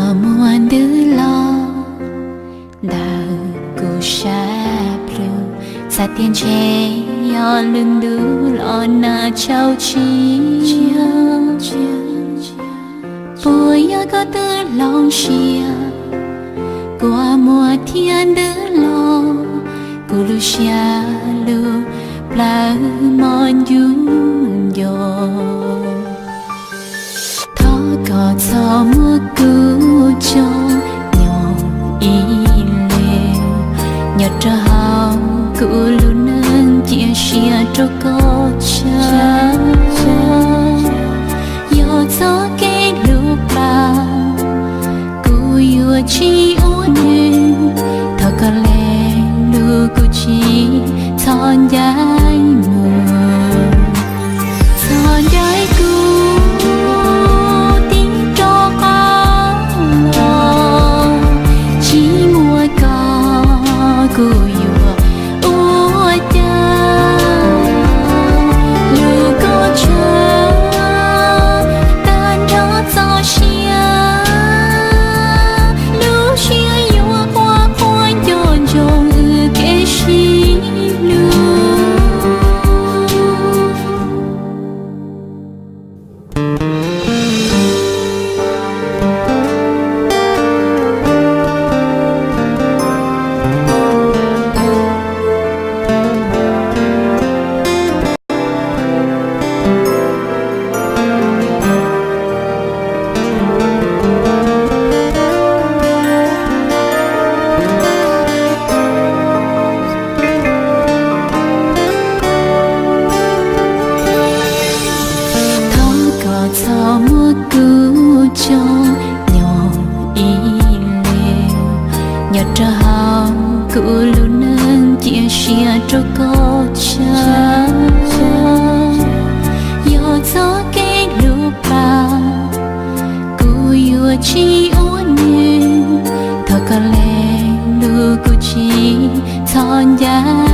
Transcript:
Muaj ntws los ntawm kuv sab plhu, xav tias ntshe yog lub ntuj los nag tshauv tshia. Puas yog koj twb hloov siab, kua muag thiab ntws los, kuv lub siab lub plawv mos ncub nco. Thov koj txhob muab kuv tso nyob ib leeg, nyob rau hauv kuv lub neej cia siab rau koj tshaj. Yog txoj kev hlub plaub kuv yuav tsis ua nws, thov koj lees lus kuv tsis txhob ncaim mus. Txhob ncaim kuv tib rov qab los, tsis muaj koj kuv yuav ua cas. Lub koj tshav tag nrho txoj sia, lub siab yuav quaj quaj nco ntsoov wb kev sib hlub. Thov koj txhob muab kuv tso nyob ib leeg, nyob rau hauv kuv lub neej cia siab rau koj tshaj. Yog txoj kev hlub plaub kuv yuav tsis ua nws, thov koj lees lus kuv tsis txhob ncaim